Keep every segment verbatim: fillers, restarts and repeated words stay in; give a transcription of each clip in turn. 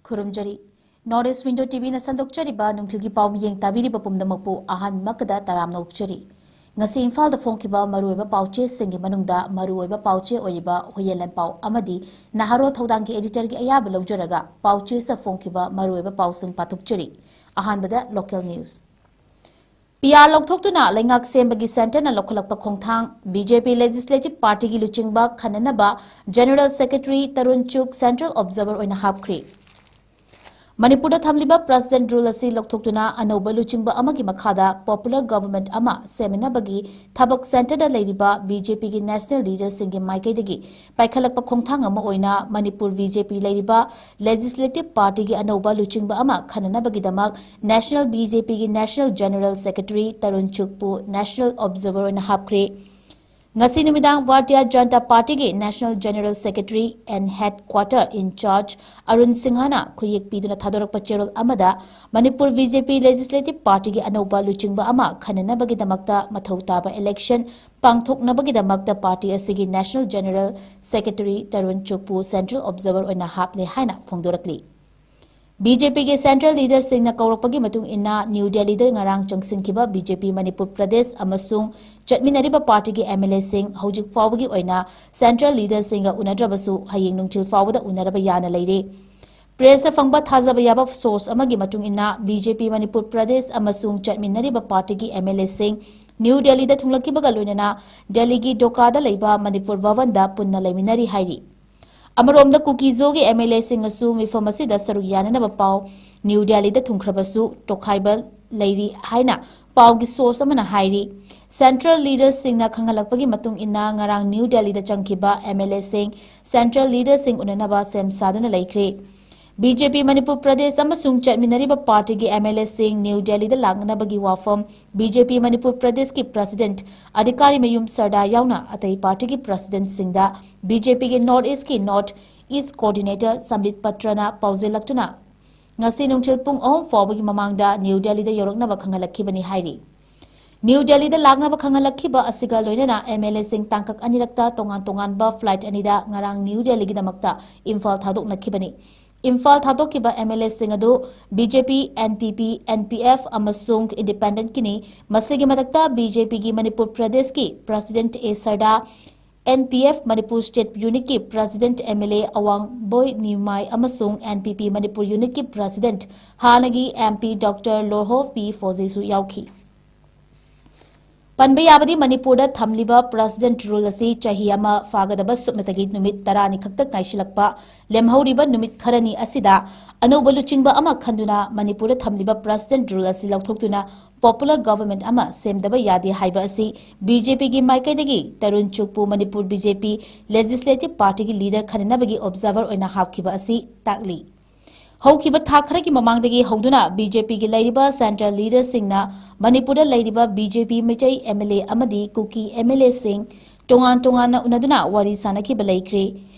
ꯈꯨꯔꯨꯝꯖꯔꯤ꯫ North East Window ꯇꯤꯚꯤꯅ ꯁꯟꯗꯣꯛꯆꯔꯤꯕ ꯅꯨꯡꯊꯤꯜꯒꯤ ꯄꯥꯎ ꯃꯤꯠꯌꯦꯡ ꯇꯥꯕꯤꯔꯤꯕ ꯄꯨꯝꯅꯃꯛꯄꯨ ꯑꯍꯥꯟꯕꯃꯛꯇꯗ ꯇꯔꯥꯝꯅ ꯑꯣꯛꯆꯔꯤ꯫ ꯉꯁꯤ ꯏꯝꯐꯥꯜꯗ ꯐꯣꯡꯈꯤꯕ ꯃꯔꯨꯑꯣꯏꯕ ꯄꯥꯎꯆꯦꯁꯤꯡꯒꯤ ꯃꯅꯨꯡꯗ ꯃꯔꯨꯑꯣꯏꯕ ꯄꯥꯎꯆꯦ ꯑꯣꯏꯔꯤꯕ ꯍꯨꯏꯌꯦꯟ ꯂꯟꯄꯥꯎ ꯑꯃꯗꯤ ꯅꯍꯥꯔꯣꯜ ꯊꯧꯗꯥꯡꯒꯤ editorꯒꯤ ꯑꯌꯥꯕ ꯂꯧꯖꯔꯒ ꯄꯥꯎꯆꯦꯁꯤꯗ ꯐꯣꯡꯈꯤꯕ ꯃꯔꯨꯑꯣꯏꯕ ꯄꯥꯎꯁꯤꯡ ꯄꯥꯊꯣꯛꯆꯔꯤ꯫ ꯑꯍꯥꯟꯕꯗ local news꯫ PR ꯂꯧꯊꯣꯛꯇꯨꯅ ꯂꯩꯉꯥꯛ ꯁꯦꯝꯕꯒꯤ centreꯅ ꯂꯧꯈꯠꯂꯛꯄ ꯈꯣꯡꯊꯥꯡ, BJP Legislative Partyꯒꯤ ꯂꯨꯆꯤꯡꯕ ꯈꯟꯅꯅꯕ General Secretary Tarun ꯆꯨꯒ Central Observer ꯑꯣꯏꯅ ꯍꯥꯞꯈ꯭ꯔꯤ꯫ ꯃꯅꯤꯄꯨꯔꯗ ꯊꯝꯂꯤꯕ President Rule ꯑꯁꯤ ꯂꯧꯊꯣꯛꯇꯨꯅ ꯑꯅꯧꯕ ꯂꯨꯆꯤꯡꯕ ꯑꯃꯒꯤ ꯃꯈꯥꯗ popular government ꯑꯃ ꯁꯦꯝꯅꯅꯕꯒꯤ ꯊꯕꯛ centreꯗ ꯂꯩꯔꯤꯕ BJPꯒꯤ national leaderꯁꯤꯡꯒꯤ ꯃꯥꯏꯀꯩꯗꯒꯤ ꯄꯥꯏꯈꯠꯂꯛꯄ ꯈꯣꯡꯊꯥꯡ ꯑꯃ ꯑꯣꯏꯅ ꯃꯅꯤꯄꯨꯔ BJP ꯂꯩꯔꯤꯕ Legislative Partyꯒꯤ ꯑꯅꯧꯕ ꯂꯨꯆꯤꯡꯕ ꯑꯃ ꯈꯟꯅꯅꯕꯒꯤꯗꯃꯛ National BJPꯒꯤ National General Secretary Tarun ꯆꯨꯒꯄꯨ National Observer ꯑꯣꯏꯅ ꯍꯥꯞꯈ꯭ꯔꯦ꯫ ꯉꯁꯤ ꯅꯨꯃꯤꯗꯥꯡ Bharatiya Janata Partyꯒꯤ National General Secretary and Headquarter in Charge Arun ꯁꯤꯡꯍꯅ ꯈꯨꯌꯦꯛ ꯄꯤꯗꯨꯅ ꯊꯥꯗꯣꯔꯛꯄ ꯆꯦꯔꯣꯜ ꯑꯃꯗ ꯃꯅꯤꯄꯨꯔ BJP Legislative Partyꯒꯤ ꯑꯅꯧꯕ ꯂꯨꯆꯤꯡꯕ ꯑꯃ ꯈꯟꯅꯅꯕꯒꯤꯗꯃꯛꯇ ꯃꯊꯧ ꯇꯥꯕ election ꯄꯥꯡꯊꯣꯛꯅꯕꯒꯤꯗꯃꯛꯇ party ꯑꯁꯤꯒꯤ National General Secretary Tarun ꯆꯨꯒꯄꯨ Central Observer ꯑꯣꯏꯅ ꯍꯥꯞꯂꯦ ꯍꯥꯏꯅ ꯐꯣꯡꯗꯣꯔꯛꯂꯤ꯫ BJPꯒꯤ central leaderꯁꯤꯡꯅ ꯀꯧꯔꯛꯄꯒꯤ ꯃꯇꯨꯡ ꯏꯟꯅ ꯅ꯭ꯌꯨ ꯗꯦꯜꯂꯤꯗ ꯉꯔꯥꯡ ꯆꯪꯁꯤꯟꯈꯤꯕ BJP ꯃꯅꯤꯄꯨꯔ ꯄ꯭ꯔꯗꯦꯁ ꯑꯃꯁꯨꯡ ꯆꯠꯃꯤꯟꯅꯔꯤꯕ partyꯒꯤ MLAꯁꯤꯡ ꯍꯧꯖꯤꯛ ꯐꯥꯎꯕꯒꯤ ꯑꯣꯏꯅ central leaderꯁꯤꯡꯒ ꯎꯅꯗ꯭ꯔꯕꯁꯨ ꯍꯌꯦꯡ ꯅꯨꯡꯊꯤꯜ ꯐꯥꯎꯕꯗ ꯎꯅꯔꯕ ꯌꯥꯅ ꯂꯩꯔꯦ꯫ Pressꯇ ꯐꯪꯕ ꯊꯥꯖꯕ ꯌꯥꯕ source ꯑꯃꯒꯤ ꯃꯇꯨꯡ ꯏꯟꯅ BJP ꯃꯅꯤꯄꯨꯔ ꯄ꯭ꯔꯗꯦꯁ ꯑꯃꯁꯨꯡ ꯆꯠꯃꯤꯟꯅꯔꯤꯕ partyꯒꯤ MLAꯁꯤꯡ ꯅ꯭ꯌꯨ ꯗꯦꯜꯂꯤꯗ ꯊꯨꯡꯂꯛꯈꯤꯕꯒ ꯂꯣꯏꯅꯅ ꯗꯦꯜꯂꯤꯒꯤ ꯗꯣꯀꯥꯗ ꯂꯩꯕ ꯃꯅꯤꯄꯨꯔ ꯚꯕꯟꯗ ꯄꯨꯟꯅ ꯂꯩꯃꯤꯟꯅꯔꯤ ꯍꯥꯏꯔꯤ꯫ ꯑꯃꯔꯣꯝꯗ ꯀꯨꯀꯤꯖꯣꯒꯤ MLAꯁꯤꯡꯅꯁꯨ ꯃꯤꯐꯝ ꯑꯁꯤꯗ ꯁꯔꯨꯛ ꯌꯥꯅꯅꯕ ꯄꯥꯎ ꯅ꯭ꯌꯨ ꯗꯦꯜꯂꯤꯗ ꯊꯨꯡꯈ꯭ꯔꯕꯁꯨ ꯇꯣꯈꯥꯏꯕ ꯂꯩꯔꯤ ꯍꯥꯏꯅ ꯄꯥꯎꯒꯤ source ꯑꯃꯅ ꯍꯥꯏꯔꯤ꯫ Central leaderꯁꯤꯡꯅ ꯈꯪꯍꯜꯂꯛꯄꯒꯤ ꯃꯇꯨꯡ ꯏꯟꯅ ꯉꯔꯥꯡ ꯅ꯭ꯌꯨ ꯗꯦꯜꯂꯤꯗ ꯆꯪꯈꯤꯕ MLAꯁꯤꯡ central leaderꯁꯤꯡ ꯎꯅꯅꯕ ꯁꯦꯝ ꯁꯥꯗꯨꯅ ꯂꯩꯈ꯭ꯔꯦ꯫ BJP ꯃꯅꯤꯄꯨꯔ ꯄ꯭ꯔꯗꯦꯁ ꯑꯃꯁꯨꯡ ꯆꯠꯃꯤꯟꯅꯔꯤꯕ partyꯒꯤ MLAꯁꯤꯡ ꯅ꯭ꯌꯨ ꯗꯦꯜꯂꯤꯗ ꯂꯥꯛꯅꯕꯒꯤ ꯋꯥꯐꯝ BJP ꯃꯅꯤꯄꯨꯔ ꯄ꯭ꯔꯗꯦꯁꯀꯤ president ꯑꯙꯤꯀꯥꯔꯤ ꯃꯌꯨꯝ ꯁꯔꯗꯥ ꯌꯥꯎꯅ ꯑꯇꯩ partyꯒꯤ presidentꯁꯤꯡꯗ BJPꯒꯤ North Eastꯀꯤ North East coordinator ꯁꯝꯕꯤꯠ ꯄꯇ꯭ꯔꯅ ꯄꯥꯎꯖꯦꯜꯂꯛꯇꯨꯅ ꯉꯁꯤ ꯅꯨꯡꯊꯤꯜ ꯄꯨꯡ ꯑꯍꯨꯝ ꯐꯥꯎꯕꯒꯤ ꯃꯃꯥꯡꯗ ꯅ꯭ꯌꯨ ꯗꯦꯜꯂꯤꯗ ꯌꯧꯔꯛꯅꯕ ꯈꯪꯍꯜꯂꯛꯈꯤꯕꯅꯤ ꯍꯥꯏꯔꯤ꯫ ꯅ꯭ꯌꯨ ꯗꯦꯜꯂꯤꯗ ꯂꯥꯛꯅꯕ ꯈꯪꯍꯜꯂꯛꯈꯤꯕ ꯑꯁꯤꯒ ꯂꯣꯏꯅꯅ MLAꯁꯤꯡ ꯇꯥꯡꯀꯛ ꯑꯅꯤꯔꯛꯇ ꯇꯣꯉꯥꯟ ꯇꯣꯉꯥꯟꯕ flight ꯑꯅꯤꯗ ꯉꯔꯥꯡ ꯅ꯭ꯌꯨ ꯗꯦꯜꯂꯤꯒꯤꯗꯃꯛꯇ ꯏꯝꯐꯥꯜ ꯊꯥꯗꯣꯛꯅꯈꯤꯕꯅꯤ꯫ ꯏꯝꯐꯥꯜ ꯊꯥꯗꯣꯛꯈꯤꯕ MLAꯁꯤꯡ ꯑꯗꯨ BJP, NPP, NPF ꯑꯃꯁꯨꯡ Independentꯀꯤꯅꯤ꯫ ꯃꯁꯤꯒꯤ ꯃꯊꯛꯇ BJPꯒꯤ ꯃꯅꯤꯄꯨꯔ ꯄ꯭ꯔꯗꯦꯁꯀꯤ President A. ꯁꯔꯗꯥ, NPF Manipur State Unitꯀꯤ President MLA ꯑꯋꯥꯡꯕꯣꯏ ꯅꯤꯃꯥꯏ ꯑꯃꯁꯨꯡ NPP ꯃꯅꯤꯄꯨꯔ Unitꯀꯤ President ꯍꯥꯟꯅꯒꯤ MP Doctor ꯂꯣꯔꯍꯣ ꯄꯤ ꯐꯣꯖꯦꯁꯨ ꯌꯥꯎꯈꯤ꯫ ꯄꯟꯕ ꯌꯥꯕꯗꯤ ꯃꯅꯤꯄꯨꯔꯗ ꯊꯝꯂꯤꯕ President Rule ꯑꯁꯤ ꯆꯍꯤ ꯑꯃ ꯐꯥꯒꯗꯕ ꯁꯨꯞꯅꯇꯒꯤ ꯅꯨꯃꯤꯠ ꯇꯔꯥꯅꯤ ꯈꯛꯇ ꯉꯥꯏꯁꯤꯜꯂꯛꯄ ꯂꯦꯝꯍꯧꯔꯤꯕ ꯅꯨꯃꯤꯠ ꯈꯔꯅꯤ ꯑꯁꯤꯗ ꯑꯅꯧꯕ ꯂꯨꯆꯤꯡꯕ ꯑꯃ ꯈꯟꯗꯨꯅ ꯃꯅꯤꯄꯨꯔꯗ ꯊꯝꯂꯤꯕ President Rule ꯑꯁꯤ ꯂꯧꯊꯣꯛꯇꯨꯅ popular government ꯑꯃ ꯁꯦꯝꯗꯕ ꯌꯥꯗꯦ ꯍꯥꯏꯕ ꯑꯁꯤ BJPꯒꯤ ꯃꯥꯏꯀꯩꯗꯒꯤ Tarun ꯆꯨꯛꯄꯨ Manipur BJP Legislative Partyꯒꯤ leader ꯈꯟꯅꯅꯕꯒꯤ observer ꯑꯣꯏꯅ ꯍꯥꯞꯈꯤꯕ ꯑꯁꯤ ꯇꯥꯛꯂꯤ꯫ ꯍꯧꯈꯤꯕ ꯊꯥ ꯈꯔꯒꯤ ꯃꯃꯥꯡꯗꯒꯤ ꯍꯧꯗꯨꯅ BJPꯒꯤ ꯂꯩꯔꯤꯕ central leaderꯁꯤꯡꯅ ꯃꯅꯤꯄꯨꯔꯗ ꯂꯩꯔꯤꯕ BJP ꯃꯩꯇꯩ MLA ꯑꯃꯗꯤ ꯀꯨꯀꯤ MLAꯁꯤꯡ ꯇꯣꯉꯥꯟ ꯇꯣꯉꯥꯟꯅ ꯎꯅꯗꯨꯅ ꯋꯥꯔꯤ ꯁꯥꯅꯈꯤꯕ ꯂꯩꯈ꯭ꯔꯦ꯫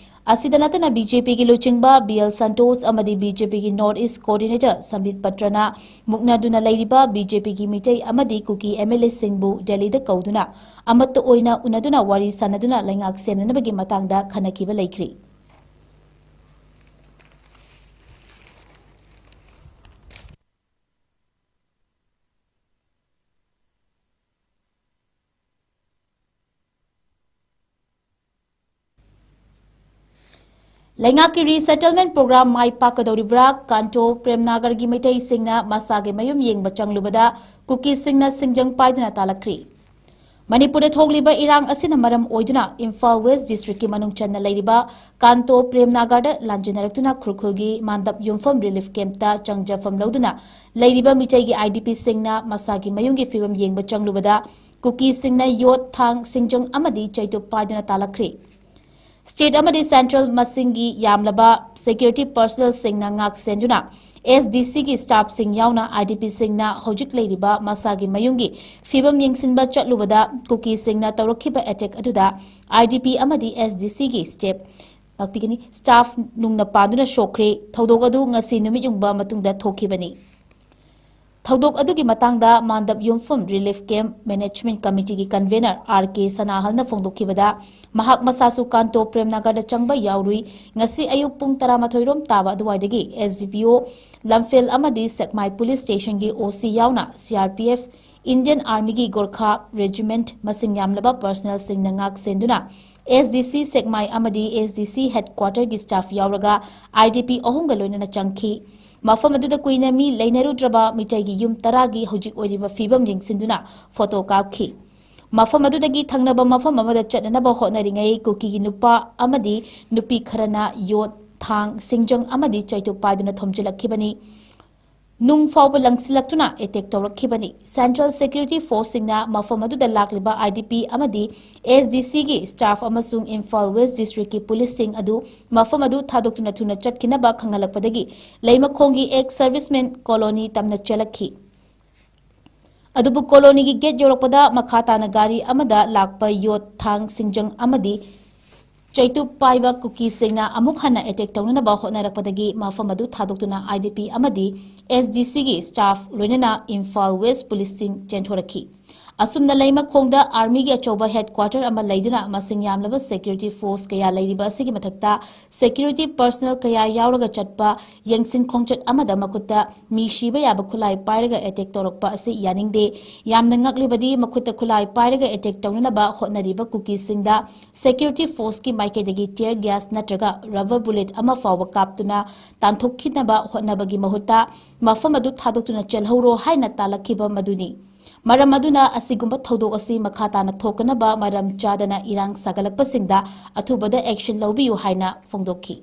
ꯑꯁꯤꯗ ꯅꯠꯇꯅ BJPꯒꯤ ꯂꯨꯆꯤꯡꯕ B L ꯁꯟꯇꯣꯁ ꯑꯃꯗꯤ BJPꯒꯤ North East Coordinator ꯁꯝꯕꯤꯠ ꯄꯇ꯭ꯔꯅ ꯃꯨꯛꯅꯗꯨꯅ ꯂꯩꯔꯤꯕ BJPꯒꯤ ꯃꯤꯇꯩ ꯑꯃꯗꯤ ꯀꯨꯀꯤ MLAꯁꯤꯡꯕꯨ ꯗꯦꯜꯂꯤꯗ ꯀꯧꯗꯨꯅ ꯑꯃꯠꯇ ꯑꯣꯏꯅ ꯎꯅꯗꯨꯅ ꯋꯥꯔꯤ ꯁꯥꯅꯗꯨꯅ ꯂꯩꯉꯥꯛ ꯁꯦꯝꯅꯅꯕꯒꯤ ꯃꯇꯥꯡꯗ ꯈꯟꯅꯈꯤꯕ ꯂꯩꯈ꯭ꯔꯤ꯫ ꯂꯩꯉꯥꯛꯀꯤ resettlement program ꯃꯥꯏ ꯄꯥꯛꯀꯗꯧꯔꯤꯕ꯭ꯔꯥ? ꯀꯥꯟꯇꯣ ꯄ꯭ꯔꯦꯝꯅꯥꯒꯔꯒꯤ ꯃꯩꯇꯩꯁꯤꯡꯅ ꯃꯁꯥꯒꯤ ꯃꯌꯨꯝ ꯌꯦꯡꯕ ꯆꯪꯂꯨꯕꯗ ꯀꯨꯀꯤꯁꯤꯡꯅ ꯁꯤꯡꯖꯪ ꯄꯥꯏꯗꯨꯅ ꯇꯥꯜꯂꯛꯈ꯭ꯔꯤ꯫ ꯃꯅꯤꯄꯨꯔꯗ ꯊꯣꯛꯂꯤꯕ ꯏꯔꯥꯡ ꯑꯁꯤꯅ ꯃꯔꯝ ꯑꯣꯏꯗꯨꯅ ꯏꯝꯐꯥꯜ West Districtꯀꯤ ꯃꯅꯨꯡ ꯆꯟꯅ ꯂꯩꯔꯤꯕ ꯀꯥꯟꯇꯣ ꯄ꯭ꯔꯦꯝꯅꯥꯒꯔꯗ ꯂꯥꯟꯖꯦꯟꯅꯔꯛꯇꯨꯅ ꯈꯨꯔꯈꯨꯜꯒꯤ ꯃꯥꯟꯗꯞ ꯌꯨꯝꯐꯝ relief campꯇ ꯆꯪꯖꯐꯝ ꯂꯧꯗꯨꯅ ꯂꯩꯔꯤꯕ ꯃꯤꯇꯩꯒꯤ IDPꯁꯤꯡꯅ ꯃꯁꯥꯒꯤ ꯃꯌꯨꯝꯒꯤ ꯐꯤꯕꯝ ꯌꯦꯡꯕ ꯆꯪꯂꯨꯕꯗ ꯀꯨꯀꯤꯁꯤꯡꯅ ꯌꯣꯠ, ꯊꯥꯡ, ꯁꯤꯡꯖꯪ ꯑꯃꯗꯤ ꯆꯩꯇꯨꯞ ꯄꯥꯏꯗꯨꯅ ꯇꯥꯜꯂꯛꯈ꯭ꯔꯤ꯫ State ꯑꯃꯗꯤ central ꯃꯁꯤꯡꯒꯤ ꯌꯥꯝꯂꯕ security personnelꯁꯤꯡꯅ ꯉꯥꯛ ꯁꯦꯟꯗꯨꯅ SDCꯒꯤ staffꯁꯤꯡ ꯌꯥꯎꯅ IDPꯁꯤꯡꯅ ꯍꯧꯖꯤꯛ ꯂꯩꯔꯤꯕ ꯃꯁꯥꯒꯤ ꯃꯌꯨꯝꯒꯤ ꯐꯤꯕꯝ ꯌꯦꯡꯁꯤꯟꯕ ꯆꯠꯂꯨꯕꯗ ꯀꯨꯀꯤꯁꯤꯡꯅ ꯇꯧꯔꯛꯈꯤꯕ attack ꯑꯗꯨꯗ IDP ꯑꯃꯗꯤ SDCꯒꯤ staff, ꯉꯥꯛꯄꯤꯒꯅꯤ, staff ꯅꯨꯡꯅ ꯄꯥꯟꯗꯨꯅ ꯁꯣꯛꯈ꯭ꯔꯦ꯫ ꯊꯧꯗꯣꯛ ꯑꯗꯨ ꯉꯁꯤ ꯅꯨꯃꯤꯠ ꯌꯨꯡꯕ ꯃꯇꯨꯡꯗ ꯊꯣꯛꯈꯤꯕꯅꯤ꯫ ꯊꯧꯗꯣꯛ ꯑꯗꯨꯒꯤ ꯃꯇꯥꯡꯗ ꯃꯥꯟꯗꯞ ꯌꯨꯝꯐꯝ Relief Camp Management Committeeꯒꯤ convener R K ꯁꯅꯥꯍꯜꯅ ꯐꯣꯡꯗꯣꯛꯈꯤꯕꯗ, ꯃꯍꯥꯛ ꯃꯁꯥꯁꯨ ꯀꯥꯟꯇꯣ ꯄ꯭ꯔꯦꯝꯅꯒꯔꯗ ꯆꯪꯕ ꯌꯥꯎꯔꯨꯏ꯫ ꯉꯁꯤ ꯑꯌꯨꯛ ꯄꯨꯡ ꯇꯔꯥꯃꯥꯊꯣꯏ ꯔꯣꯝ ꯇꯥꯕ ꯑꯗꯨꯋꯥꯏꯗꯒꯤ S D P O ꯂꯝꯐꯦꯜ ꯑꯃꯗꯤ ꯁꯦꯛꯃꯥꯏ Police Stationꯒꯤ O C ꯌꯥꯎꯅ C R P F, Indian Armyꯒꯤ Gorkha Regiment ꯃꯁꯤꯡ ꯌꯥꯝꯂꯕ personnelꯁꯤꯡꯅ ꯉꯥꯛ ꯁꯦꯟꯗꯨꯅ S D C ꯁꯦꯛꯃꯥꯏ ꯑꯃꯗꯤ S D C headquarterꯒꯤ staff ꯌꯥꯎꯔꯒ I D P ꯑꯍꯨꯝꯒ ꯂꯣꯏꯅꯅ ꯆꯪꯈꯤ꯫ ꯃꯐꯝ ꯑꯗꯨꯗ ꯀꯨꯏꯅ ꯃꯤ ꯂꯩꯅꯔꯨꯗ꯭ꯔꯕ ꯃꯤꯇꯩꯒꯤ ꯌꯨꯝ ꯇꯔꯥꯒꯤ ꯍꯧꯖꯤꯛ ꯑꯣꯏꯔꯤꯕ ꯐꯤꯕꯝ ꯌꯦꯡꯁꯤꯟꯗꯨꯅ photo ꯀꯥꯞꯈꯤ꯫ ꯃꯐꯝ ꯑꯗꯨꯗꯒꯤ ꯊꯪꯅꯕ ꯃꯐꯝ ꯑꯃꯗ ꯆꯠꯅꯅꯕ ꯍꯣꯠꯅꯔꯤꯉꯩ ꯀꯨꯀꯤꯒꯤ ꯅꯨꯄꯥ ꯑꯃꯗꯤ ꯅꯨꯄꯤ ꯈꯔꯅ ꯌꯣꯠ, ꯊꯥꯡ, ꯁꯤꯡꯖꯪ ꯑꯃꯗꯤ ꯆꯩꯇꯨꯞ ꯄꯥꯏꯗꯨꯅ ꯊꯣꯝꯖꯤꯜꯂꯛꯈꯤꯕꯅꯤ꯫ ꯅꯨꯡ ꯐꯥꯎꯕ ꯂꯪꯁꯤꯜꯂꯛꯇꯨꯅ attack ꯇꯧꯔꯛꯈꯤꯕꯅꯤ꯫ Central Security Forceꯁꯤꯡꯅ ꯃꯐꯝ ꯑꯗꯨꯗ ꯂꯥꯛꯂꯤꯕ I D P ꯑꯃꯗꯤ S D Cꯒꯤ staff ꯑꯃꯁꯨꯡ ꯏꯝꯐꯥꯜ West Districtꯀꯤ policeꯁꯤꯡ ꯑꯗꯨ ꯃꯐꯝ ꯑꯗꯨ ꯊꯥꯗꯣꯛꯇꯨꯅ ꯊꯨꯅ ꯆꯠꯈꯤꯅꯕ ꯈꯪꯍꯜꯂꯛꯄꯗꯒꯤ ꯂꯩꯃꯈꯣꯡꯒꯤ ex servicemen colony ꯇꯝꯅ ꯆꯦꯜꯂꯛꯈꯤ꯫ ꯑꯗꯨꯕꯨ colonyꯒꯤ gate ꯌꯧꯔꯛꯄꯗ ꯃꯈꯥ ꯇꯥꯅ ꯒꯥꯔꯤ ꯑꯃꯗ ꯂꯥꯛꯄ ꯌꯣꯠ, ꯊꯥꯡ, ꯁꯤꯡꯖꯪ ꯑꯃꯗꯤ ꯆꯩꯇꯨꯞ ꯄꯥꯏꯕ ꯀꯨꯀꯤꯁꯤꯡꯅ ꯑꯃꯨꯛ ꯍꯟꯅ attack ꯇꯧꯅꯅꯕ ꯍꯣꯠꯅꯔꯛꯄꯗꯒꯤ ꯃꯐꯝ ꯑꯗꯨ ꯊꯥꯗꯣꯛꯇꯨꯅ I D P ꯑꯃꯗꯤ S D Cꯒꯤ staff ꯂꯣꯏꯅꯅ ꯏꯝꯐꯥꯜ West policeꯁꯤꯡ ꯆꯦꯟꯊꯣꯔꯛꯈꯤ꯫ ꯑꯁꯨꯝꯅ ꯂꯩꯃꯈꯣꯡꯗ Armyꯒꯤ ꯑꯆꯧꯕ headquarter ꯑꯃ ꯂꯩꯗꯨꯅ ꯃꯁꯤꯡ ꯌꯥꯝꯂꯕ security force ꯀꯌꯥ ꯂꯩꯔꯤꯕ ꯑꯁꯤꯒꯤ ꯃꯊꯛꯇ security personnel ꯀꯌꯥ ꯌꯥꯎꯔꯒ ꯆꯠꯄ ꯌꯦꯡꯁꯤꯟ ꯈꯣꯡꯆꯠ ꯑꯃꯗ ꯃꯈꯨꯠꯇ ꯃꯤ ꯁꯤꯕ ꯌꯥꯕ ꯈꯨꯠꯂꯥꯏ ꯄꯥꯏꯔꯒ attack ꯇꯧꯔꯛꯄ ꯑꯁꯤ ꯌꯥꯅꯤꯡꯗꯦ꯫ ꯌꯥꯝꯅ ꯉꯛꯂꯤꯕꯗꯤ ꯃꯈꯨꯠꯇ ꯈꯨꯠꯂꯥꯏ ꯄꯥꯏꯔꯒ attack ꯇꯧꯅꯅꯕ ꯍꯣꯠꯅꯔꯤꯕ ꯀꯨꯀꯤꯁꯤꯡꯗ security forceꯀꯤ ꯃꯥꯏꯀꯩꯗꯒꯤ tear gas ꯅꯠꯇ꯭ꯔꯒ rubber bullet ꯑꯃ ꯐꯥꯎꯕ ꯀꯥꯞꯇꯨꯅ ꯇꯥꯟꯊꯣꯛꯈꯤꯅꯕ ꯍꯣꯠꯅꯕꯒꯤ ꯃꯍꯨꯠꯇ ꯃꯐꯝ ꯑꯗꯨ ꯊꯥꯗꯣꯛꯇꯨꯅ ꯆꯦꯜꯍꯧꯔꯣ ꯍꯥꯏꯅ ꯇꯥꯜꯂꯛꯈꯤꯕ ꯃꯗꯨꯅꯤ꯫ ꯃꯔꯝ ꯑꯗꯨꯅ ꯑꯁꯤꯒꯨꯝꯕ ꯊꯧꯗꯣꯛ ꯑꯁꯤ ꯃꯈꯥ ꯇꯥꯅ ꯊꯣꯛꯇꯅꯕ ꯃꯔꯝ ꯆꯥꯗꯅ ꯏꯔꯥꯡ ꯁꯥꯒꯠꯂꯛꯄꯁꯤꯡꯗ ꯑꯊꯨꯕꯗ action ꯂꯧꯕꯤꯌꯨ ꯍꯥꯏꯅ ꯐꯣꯡꯗꯣꯛꯈꯤ꯫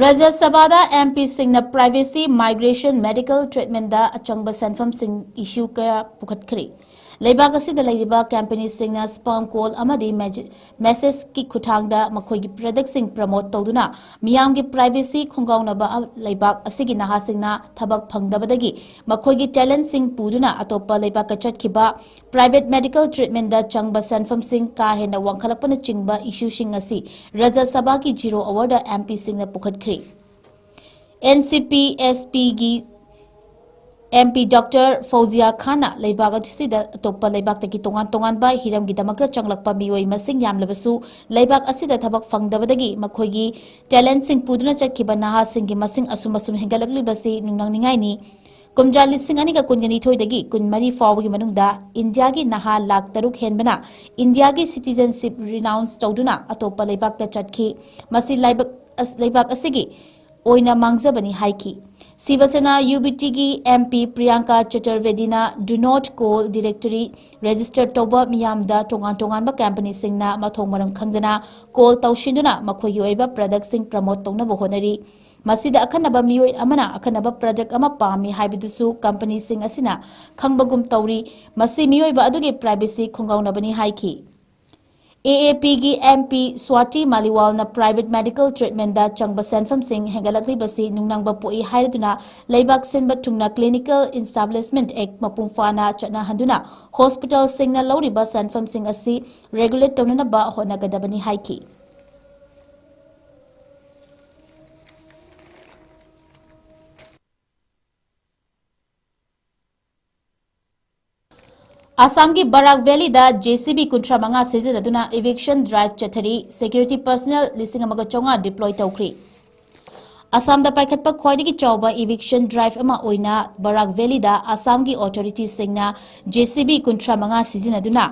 ꯔꯥꯖ꯭ꯌ ꯁꯚꯥꯗ M Pꯁꯤꯡꯅ privacy, migration, medical treatmentꯗ ꯑꯆꯪꯕ ꯁꯦꯟꯐꯝꯁꯤꯡ issue ꯀꯌꯥ ꯄꯨꯈꯠꯈ꯭ꯔꯦ꯫ ꯂꯩꯕꯥꯛ ꯑꯁꯤꯗ ꯂꯩꯔꯤꯕ ꯀꯝꯄꯅꯤꯁꯤꯡꯅ spam call ꯑꯃꯗꯤ message ꯀꯤ ꯈꯨꯠꯊꯥꯡꯗ ꯃꯈꯣꯏꯒꯤ product ꯁꯤꯡ promote ꯇꯧꯗꯨꯅ ꯃꯤꯌꯥꯝꯒꯤ privacy ꯈꯣꯡꯒꯥꯎꯅꯕ ꯂꯩꯕꯥꯛ ꯑꯁꯤꯒꯤ ꯅꯍꯥꯁꯤꯡꯅ ꯊꯕꯛ ꯐꯪꯗꯕꯗꯒꯤ ꯃꯈꯣꯏꯒꯤ talent ꯁꯤꯡ ꯄꯨꯗꯨꯅ ꯑꯇꯣꯞꯄ ꯂꯩꯕꯥꯛꯇ ꯆꯠꯈꯤꯕ, private medical treatment ꯗ ꯆꯪꯕ ꯁꯦꯟꯐꯝꯁꯤꯡ ꯀꯥ ꯍꯦꯟꯅ ꯋꯥꯡꯈꯠꯂꯛꯄꯅꯆꯤꯡꯕ issue ꯁꯤꯡ ꯑꯁꯤ ꯔꯥꯖ꯭ꯌ ꯁꯚꯥꯒꯤ zero hour ꯗ M P ꯁꯤꯡꯅ ꯄꯨꯈꯠꯈ꯭ꯔꯤ꯫ N C P S P ꯒꯤ M P Doctor ꯐꯧꯖꯤꯌꯥ ꯈꯥꯟꯅ ꯂꯩꯕꯥꯛ ꯑꯁꯤꯗ ꯑꯇꯣꯞꯄ ꯂꯩꯕꯥꯛꯇꯒꯤ ꯇꯣꯉꯥꯟ ꯇꯣꯉꯥꯟꯕ ꯍꯤꯔꯝꯒꯤꯗꯃꯛꯇ ꯆꯪꯂꯛꯄ ꯃꯤꯑꯣꯏ ꯃꯁꯤꯡ ꯌꯥꯝꯂꯕꯁꯨ, ꯂꯩꯕꯥꯛ ꯑꯁꯤꯗ ꯊꯕꯛ ꯐꯪꯗꯕꯗꯒꯤ ꯃꯈꯣꯏꯒꯤ talent ꯁꯤꯡ ꯄꯨꯗꯨꯅ ꯆꯠꯈꯤꯕ ꯅꯍꯥꯁꯤꯡꯒꯤ ꯃꯁꯤꯡ ꯑꯁꯨꯝ ꯑꯁꯨꯝ ꯍꯦꯟꯒꯠꯂꯛꯂꯤꯕꯁꯤ ꯅꯨꯡꯅꯥꯡꯅꯤꯡꯉꯥꯏꯅꯤ꯫ ꯀꯨꯝꯖꯥ ꯂꯤꯁꯤꯡ ꯑꯅꯤꯒ ꯀꯨꯟꯒ ꯅꯤꯊꯣꯏꯗꯒꯤ ꯀꯨꯟꯃꯔꯤ ꯐꯥꯎꯕꯒꯤ ꯃꯅꯨꯡꯗ ꯏꯟꯗꯤꯌꯥꯒꯤ ꯅꯍꯥ ꯂꯥꯈ ꯇꯔꯨꯛ ꯍꯦꯟꯕꯅ ꯏꯟꯗꯤꯌꯥꯒꯤ citizenship renounce ꯇꯧꯗꯨꯅ ꯑꯇꯣꯞꯄ ꯂꯩꯕꯥꯛꯇ ꯆꯠꯈꯤ꯫ ꯃꯁꯤ ꯂꯩꯕꯥꯛ ꯑꯁ-, ꯂꯩꯕꯥꯛ ꯑꯁꯤꯒꯤ ꯑꯣꯏꯅ ꯃꯥꯡꯖꯕꯅꯤ ꯍꯥꯏꯈꯤ꯫ ꯁꯤꯕ ꯁꯦꯅꯥ U B T ꯒꯤ M P Priyanka ꯆꯇꯨꯔꯕꯦꯗꯤꯅ do not call directory register ꯇꯧꯕ ꯃꯤꯌꯥꯝꯗ ꯇꯣꯉꯥꯟ ꯇꯣꯉꯥꯟꯕ ꯀꯝꯄꯅꯤꯁꯤꯡꯅ ꯃꯊꯣꯡ ꯃꯔꯝ ꯈꯪꯗꯅ call ꯇꯧꯁꯤꯟꯗꯨꯅ ꯃꯈꯣꯏꯒꯤ ꯑꯣꯏꯕ product ꯁꯤꯡ promote ꯇꯧꯅꯕ ꯍꯣꯠꯅꯔꯤ꯫ ꯃꯁꯤꯗ ꯑꯈꯟꯅꯕ ꯃꯤꯑꯣꯏ ꯑꯃꯅ ꯑꯈꯟꯅꯕ product ꯑꯃ ꯄꯥꯝꯃꯤ ꯍꯥꯏꯕꯗꯨꯁꯨ ꯀꯝꯄꯅꯤꯁꯤꯡ ꯑꯁꯤꯅ ꯈꯪꯕꯒꯨꯝ ꯇꯧꯔꯤ꯫ ꯃꯁꯤ ꯃꯤꯑꯣꯏꯕ ꯑꯗꯨꯒꯤ privacy ꯈꯣꯡꯒꯥꯎꯅꯕꯅꯤ ꯍꯥꯏꯈꯤ꯫ A A P ꯒꯤ M P ꯁ꯭ꯋꯥꯇꯤ ꯃꯥꯂꯤꯋꯥꯜꯅ private medical treatment ꯗ ꯆꯪꯕ ꯁꯦꯟꯐꯝꯁꯤꯡ ꯍꯦꯟꯒꯠꯂꯛꯂꯤꯕꯁꯤ ꯅꯨꯡꯅꯥꯡꯕ ꯄꯣꯛꯏ ꯍꯥꯏꯔꯗꯨꯅ ꯂꯩꯕꯥꯛ ꯁꯤꯟꯕ ꯊꯨꯡꯅ Clinical Establishment Act ꯃꯄꯨꯡ ꯐꯥꯅ ꯆꯠꯅꯍꯟꯗꯨꯅ hospital ꯁꯤꯡꯅ ꯂꯧꯔꯤꯕ ꯁꯦꯟꯐꯝꯁꯤꯡ ꯑꯁꯤ regulate ꯇꯧꯅꯅꯕ ꯍꯣꯠꯅꯒꯗꯕꯅꯤ ꯍꯥꯏꯈꯤ꯫ ꯑꯁꯥꯝꯒꯤ ꯕꯔꯥꯛ ꯚꯦꯂꯤꯗ J C B ꯀꯨꯟꯊ꯭ꯔꯥ ꯃꯉꯥ ꯁꯤꯖꯤꯟꯅꯗꯨꯅ eviction drive ꯆꯠꯊꯔꯤ꯫ Security personnel ꯂꯤꯁꯤꯡ ꯑꯃꯒ ꯆꯥꯝꯃꯉꯥ deploy ꯇꯧꯈ꯭ꯔꯤ꯫ ꯑꯁꯥꯝꯗ ꯄꯥꯏꯈꯠꯄ ꯈ꯭ꯋꯥꯏꯗꯒꯤ ꯆꯥꯎꯕ eviction drive ꯑꯃ ꯑꯣꯏꯅ ꯕꯔꯥꯛ ꯚꯦꯂꯤꯗ ꯑꯁꯥꯝꯒꯤ authority ꯁꯤꯡꯅ J C B ꯀꯨꯟꯊ꯭ꯔꯥ ꯃꯉꯥ ꯁꯤꯖꯤꯟꯅꯗꯨꯅ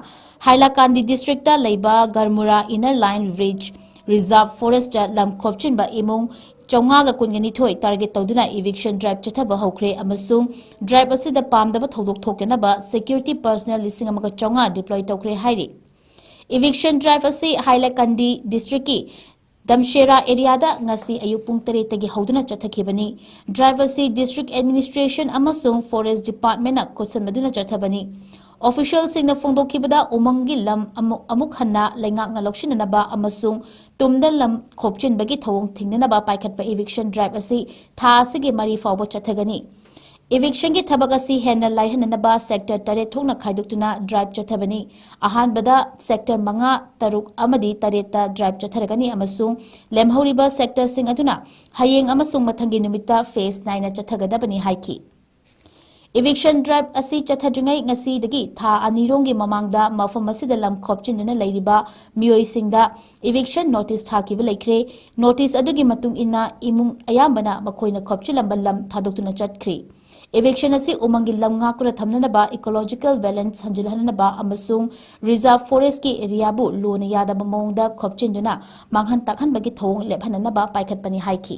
ꯍꯥꯏꯂꯥꯀꯥꯟꯗꯤ district ꯇ ꯂꯩꯕ ꯒꯔꯃꯨꯔꯥ Inner Line Ridge Reserve Forest ꯇ ꯂꯝ ꯈꯣꯞꯆꯤꯟꯕ ꯏꯃꯨꯡ ꯆꯥꯝꯃꯉꯥꯒ ꯀꯨꯟꯒ ꯅꯤꯊꯣꯏ target ꯇꯧꯗꯨꯅ eviction drive ꯆꯠꯊꯕ ꯍꯧꯈ꯭ꯔꯦ ꯑꯃꯁꯨꯡ drive ꯑꯁꯤꯗ ꯄꯥꯝꯗꯕ ꯊꯧꯗꯣꯛ ꯊꯣꯛꯇꯅꯕ security personnel ꯂꯤꯁꯤꯡ ꯑꯃꯒ ꯆꯥꯝꯃꯉꯥ deploy ꯇꯧꯈ꯭ꯔꯦ ꯍꯥꯏꯔꯤ꯫ Eviction drive ꯑꯁꯤ ꯍꯥꯏꯂꯥꯀꯥꯟꯗꯤ district ꯀꯤ ꯗꯝꯁꯦꯔꯥ area ꯗ ꯉꯁꯤ ꯑꯌꯨꯛ ꯄꯨꯡ ꯇꯔꯦꯠꯇꯒꯤ ꯍꯧꯗꯨꯅ ꯆꯠꯊꯈꯤꯕꯅꯤ꯫ Drive ꯑꯁꯤ district administration ꯑꯃꯁꯨꯡ forest department ꯅ ꯈꯨꯠꯁꯝꯅꯗꯨꯅ ꯆꯠꯊꯕꯅꯤ꯫ ꯑꯣꯐꯤꯁꯤꯌꯦꯜꯁꯤꯡꯅ ꯐꯣꯡꯗꯣꯛꯈꯤꯕꯗ, ꯎꯃꯪꯒꯤ ꯂꯝ ꯑꯃꯨꯛ, ꯑꯃꯨꯛ ꯍꯟꯅ ꯂꯩꯉꯥꯛꯅ ꯂꯧꯁꯤꯟꯅꯅꯕ ꯑꯃꯁꯨꯡ ꯇꯨꯝꯗ ꯂꯝ ꯈꯣꯞꯆꯤꯟꯕꯒꯤ ꯊꯧꯑꯣꯡ ꯊꯤꯡꯅꯅꯕ ꯄꯥꯏꯈꯠꯄ eviction drive ꯑꯁꯤ ꯊꯥ ꯑꯁꯤꯒꯤ ꯃꯔꯤ ꯐꯥꯎꯕ ꯆꯠꯊꯒꯅꯤ꯫ Evictionꯒꯤ ꯊꯕꯛ ꯑꯁꯤ ꯍꯦꯟꯅ ꯂꯥꯏꯍꯟꯅꯅꯕ sector ꯇꯔꯦꯠ ꯊꯣꯛꯅ ꯈꯥꯏꯗꯣꯛꯇꯨꯅ drive ꯆꯠꯊꯕꯅꯤ꯫ ꯑꯍꯥꯟꯕꯗ sector ꯃꯉꯥ, ꯇꯔꯨꯛ ꯑꯃꯗꯤ ꯇꯔꯦꯠꯇ drive ꯆꯠꯊꯔꯒꯅꯤ ꯑꯃꯁꯨꯡ ꯂꯦꯝꯍꯧꯔꯤꯕ sectorꯁꯤꯡ ꯑꯗꯨꯅ ꯍꯌꯦꯡ ꯑꯃꯁꯨꯡ ꯃꯊꯪꯒꯤ ꯅꯨꯃꯤꯠꯇ phase ꯅꯥꯏꯅ ꯆꯠꯊꯒꯗꯕꯅꯤ ꯍꯥꯏꯈꯤ꯫ Eviction drive ꯑꯁꯤ ꯆꯠꯊꯗ꯭ꯔꯤꯉꯩ ꯉꯁꯤꯗꯒꯤ ꯊꯥ ꯑꯅꯤꯔꯣꯝꯒꯤ ꯃꯃꯥꯡꯗ ꯃꯐꯝ ꯑꯁꯤꯗ ꯂꯝ ꯈꯣꯞꯆꯤꯟꯗꯨꯅ ꯂꯩꯔꯤꯕ ꯃꯤꯑꯣꯏꯁꯤꯡꯗ eviction notice ꯊꯥꯈꯤꯕ ꯂꯩꯈ꯭ꯔꯦ꯫ Notice ꯑꯗꯨꯒꯤ ꯃꯇꯨꯡ ꯏꯟꯅ ꯏꯃꯨꯡ ꯑꯌꯥꯝꯕꯅ ꯃꯈꯣꯏꯅ ꯈꯣꯞꯆꯤꯜꯂꯝꯕ ꯂꯝ ꯊꯥꯗꯣꯛꯇꯨꯅ ꯆꯠꯈ꯭ꯔꯦ꯫ Eviction ꯑꯁꯤ ꯎꯃꯪꯒꯤ ꯂꯝ ꯉꯥꯛꯇꯨꯅ ꯊꯝꯅꯅꯕ, ecological balance ꯍꯟꯖꯤꯜꯍꯟꯅꯕ ꯑꯃꯁꯨꯡ reserve forestꯀꯤ areaꯕꯨ ꯂꯨꯅ ꯌꯥꯗꯕ ꯃꯑꯣꯡꯗ ꯈꯣꯞꯆꯤꯟꯗꯨꯅ ꯃꯥꯡꯍꯟ ꯇꯥꯛꯍꯟꯕꯒꯤ ꯊꯧꯑꯣꯡ ꯂꯦꯞꯍꯟꯅꯅꯕ ꯄꯥꯏꯈꯠꯄꯅꯤ ꯍꯥꯏꯈꯤ꯫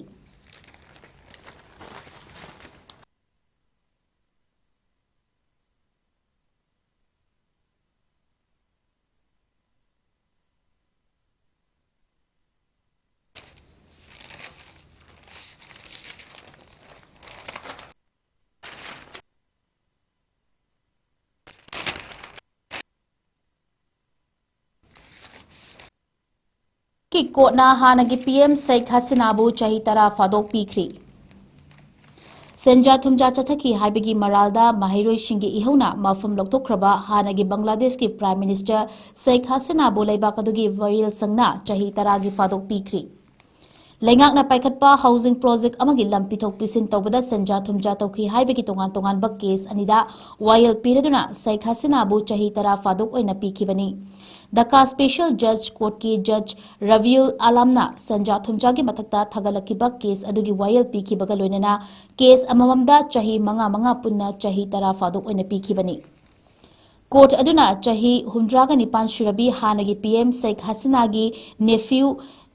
ꯀꯤ ꯀꯣꯔꯠꯅ ꯍꯥꯟꯅꯒꯤ PM ꯁꯦꯈ ꯍꯁꯤꯅꯥꯕꯨ ꯆꯍꯤ ꯇꯔꯥ ꯐꯥꯗꯣꯛ ꯄꯤꯈ꯭ꯔꯤ꯫ ꯁꯦꯟꯖꯥ ꯊꯨꯝꯖꯥ ꯆꯠꯊꯈꯤ ꯍꯥꯏꯕꯒꯤ ꯃꯔꯥꯜꯗ ꯃꯍꯩꯔꯣꯏꯁꯤꯡꯒꯤ ꯏꯍꯧꯅ ꯃꯐꯝ ꯂꯧꯊꯣꯛꯈ꯭ꯔꯕ ꯍꯥꯟꯅꯒꯤ ꯕꯪꯒ꯭ꯂꯥꯗꯦꯁꯀꯤ Prime Minister ꯁꯦꯈ ꯍꯁꯤꯅꯥꯕꯨ ꯂꯩꯕꯥꯛ ꯑꯗꯨꯒꯤ ꯋꯥꯌꯦꯜ ꯁꯪꯅ ꯆꯍꯤ ꯇꯔꯥꯒꯤ ꯐꯥꯗꯣꯛ ꯄꯤꯈ꯭ꯔꯤ꯫ ꯂꯩꯉꯥꯛꯅ ꯄꯥꯏꯈꯠꯄ housing project ꯑꯃꯒꯤ ꯂꯝ ꯄꯤꯊꯣꯛ ꯄꯤꯁꯤꯟ ꯇꯧꯕꯗ ꯁꯦꯟꯖꯥ ꯊꯨꯝꯖꯥ ꯇꯧꯈꯤ ꯍꯥꯏꯕꯒꯤ ꯇꯣꯉꯥꯟ ꯇꯣꯉꯥꯟꯕ case ꯑꯅꯤꯗ ꯋꯥꯌꯦꯜ ꯄꯤꯔꯗꯨꯅ ꯁꯦꯈ ꯍꯁꯤꯅꯥꯕꯨ ꯆꯍꯤ ꯇꯔꯥ ꯐꯥꯗꯣꯛ ꯑꯣꯏꯅ ꯄꯤꯈꯤꯕꯅꯤ꯫ Dhaka Special Judge Courtꯀꯤ Judge ꯔꯕꯤꯎꯜ ꯑꯥꯂꯝꯅ ꯁꯦꯟꯖꯥ ꯊꯨꯝꯖꯥꯒꯤ ꯃꯊꯛꯇ ꯊꯥꯒꯠꯂꯛꯈꯤꯕ case ꯑꯗꯨꯒꯤ ꯋꯥꯌꯦꯜ ꯄꯤꯈꯤꯕꯒ ꯂꯣꯏꯅꯅ case ꯑꯃꯃꯝꯗ ꯆꯍꯤ ꯃꯉꯥ ꯃꯉꯥ ꯄꯨꯟꯅ ꯆꯍꯤ ꯇꯔꯥ ꯐꯥꯗꯣꯛ ꯑꯣꯏꯅ ꯄꯤꯈꯤꯕꯅꯤ꯫ Court ꯑꯗꯨꯅ ꯆꯍꯤ ꯍꯨꯝꯗ꯭ꯔꯥꯒ ꯅꯤꯄꯥꯟ ꯁꯨꯔꯕꯤ ꯍꯥꯟꯅꯒꯤ PM ꯁꯦꯈ ꯍꯁꯤꯅꯥꯒꯤ nephew